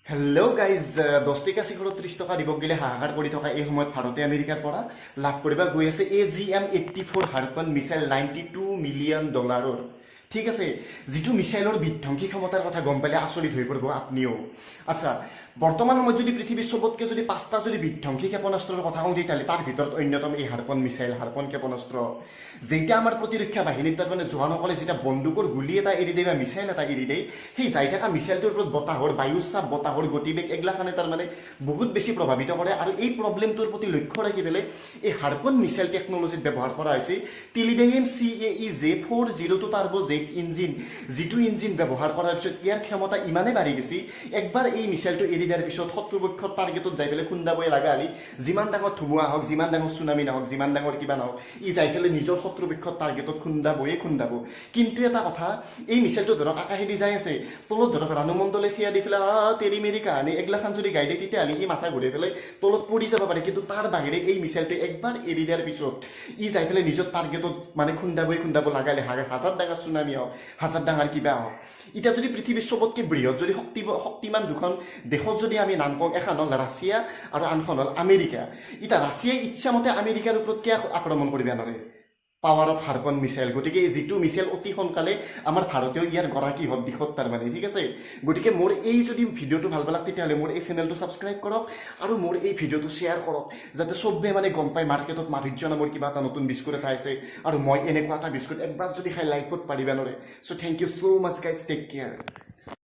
Hello' guys, 10 টকা চিখৰত 30 টকা দিব গ'লে হাহাকাৰ কৰি থকা এই সময়ত ভাৰতে আমেৰিকাৰ পৰা লাভ কৰিব গৈ আছে AGM-84 Harpoon missile 92 million ডলাৰৰ, ঠিক আছে? যিটো মিছাইলৰ বিধ্বংসী ক্ষমতাৰ কথা গম পালে আচৰিত হৈ পৰিব আপুনিও। আচ্ছা, বৰ্তমান সময়ত যদি পৃথিৱীৰ চবতকৈ যদি পাঁচটা যদি বিধ্বংসী ক্ষেপণাস্ত্ৰৰ কথা কওঁ, তেতিয়াহ'লে তাৰ ভিতৰত অন্যতম এই হাৰ্পন মিছাইল, হাৰ্পন ক্ষেপণাস্ত্ৰ। যেতিয়া আমাৰ প্ৰতিৰক্ষা বাহিনীত তাৰমানে জোৱানসকলে যেতিয়া বন্দুকৰ গুলী এটা এৰি দিয়ে বা মিছাইল এটা এৰি দিয়ে, সেই যাই থকা মিছাইলটোৰ ওপৰত বতাহৰ বায়ুচাপ, বতাহৰ গতিবেগ এগলাখানে তাৰমানে বহুত বেছি প্ৰভাৱিত কৰে। আৰু এই প্ৰব্লেমটোৰ প্ৰতি লক্ষ্য ৰাখি পেলাই এই হাৰ্পন মিছাইল টেকন'লজিত ব্যৱহাৰ কৰা হৈছে Teledyne CAE J402 turbo jet engine, যিটো ইঞ্জিন ব্যৱহাৰ কৰাৰ পিছত ইয়াৰ ক্ষমতা ইমানেই বাঢ়ি গৈছে, একবাৰ এই মিছাইলটো এৰি দিয়াৰ পিছত শত্ৰুপক্ষৰ টাৰ্গেটত যাই পেলাই খুন্দাবই লগা হ'লে যিমান ডাঙৰ ধুমুহা হওক, যিমান ডাঙৰ চুনামি নহওক, যিমান ডাঙৰ কিবা নহওক, ই যাই পেলাই নিজৰ শত্ৰুপক্ষৰ টাৰ্গেটত খুন্দাবয়ে খুন্দাব। কিন্তু এটা কথা, এই মিছাইলটো ধৰক আকাশেদি যাই আছে, তলত ধৰক ৰাণু মণ্ডলে থিয়া দি পেলাই আ তেৰি মেৰি কাহানী এগলাখান যদি গাই দিয়ে, তেতিয়াহ'লে ই মাথা ঘূৰাই পেলাই তলত পৰি যাব পাৰে। কিন্তু তাৰ বাহিৰে এই মিছাইলটো একবাৰ এৰি দিয়াৰ পিছত ই যাই পেলাই নিজৰ টাৰ্গেটত মানে খুন্দাবই খুন্দাব, লাগালে হাজাৰ ডাঙৰ চুনামি হওক, হাজাৰ ডাঙৰ কিবা হওক। এতিয়া যদি পৃথিৱীৰ চবতকৈ বৃহৎ যদি শক্তিমান দুখন দেশত যদি আমি নাম কওঁ, এখন হ'ল ৰাছিয়া আৰু আনখন হ'ল আমেৰিকা। এতিয়া ৰাছিয়াই ইচ্ছামতে আমেৰিকাৰ ওপৰত কিয় আক্ৰমণ কৰিব নোৱাৰে? Power of Harpoon missile. গতিকে এই যিটো মিছাইল অতি সোনকালে আমাৰ ভাৰতীয় ইয়াৰ গৰাকী হওক দিশত তাৰমানে, ঠিক আছে? গতিকে মোৰ এই যদি ভিডিঅ'টো ভাল পালাক, তেতিয়াহ'লে মোৰ এই চেনেলটো ছাবস্ক্ৰাইব কৰক আৰু মোৰ এই ভিডিঅ'টো শ্বেয়াৰ কৰক, যাতে চবে মানে গম পায় মাৰ্কেটত মাধুৰ্য নামৰ কিবা এটা নতুন বিস্কুট এটা আছে আৰু মই এনেকুৱা এটা বিস্কুট একবাৰ যদি খাই লাইফত পাৰিবা নোৱাৰে। So thank you so much, guys, take care.